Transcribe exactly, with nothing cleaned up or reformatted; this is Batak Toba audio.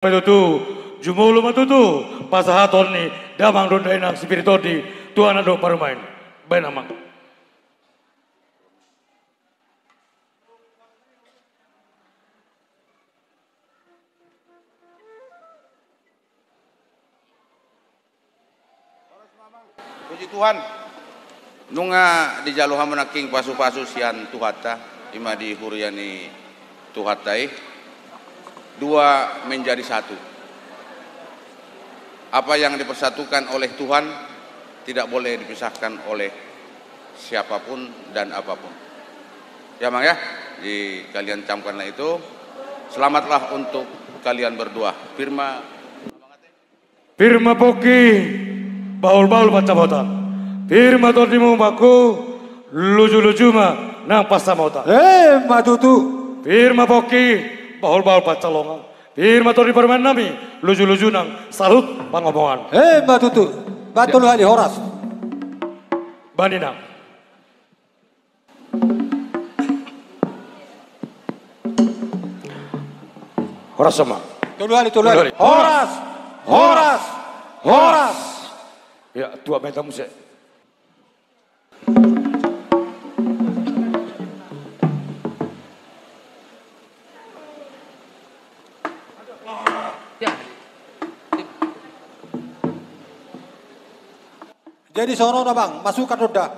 Patutu, jumolo ma tutu pasahaton ni damang dohot dainang sipir tondi tu anak dohot parumaen. Baen, amang. Puji Tuhan. Nunga dijalo hamu nangkin pasupasu sian Tuhanta, i ma di huria ni Tuhanta i, dua menjadi satu. Apa yang dipersatukan oleh Tuhan tidak boleh dipisahkan oleh siapapun dan apapun. Ya, Mang, ya, di kalian camkanlah itu. Selamatlah untuk kalian berdua. Pir ma Pir ma pongki, bahulbahul pansamotan. Pir ma tondimu, amangku, lujuluju ma nang pansamotan. Emma tutu. Pir ma pongki, bahulbahul pansalongan. Pir ma tondi parumaen nami, lujuluju nang saluhut pangomoan. Emma tutu. Baen tolu hali, horas. Baen, inang. Horas, amang. Tolu hali, tolu hali. Tolu hali. Horas. Horas. Horas. Ya, tuat ma hita muse. Jadi songon on, amang, masukan do da.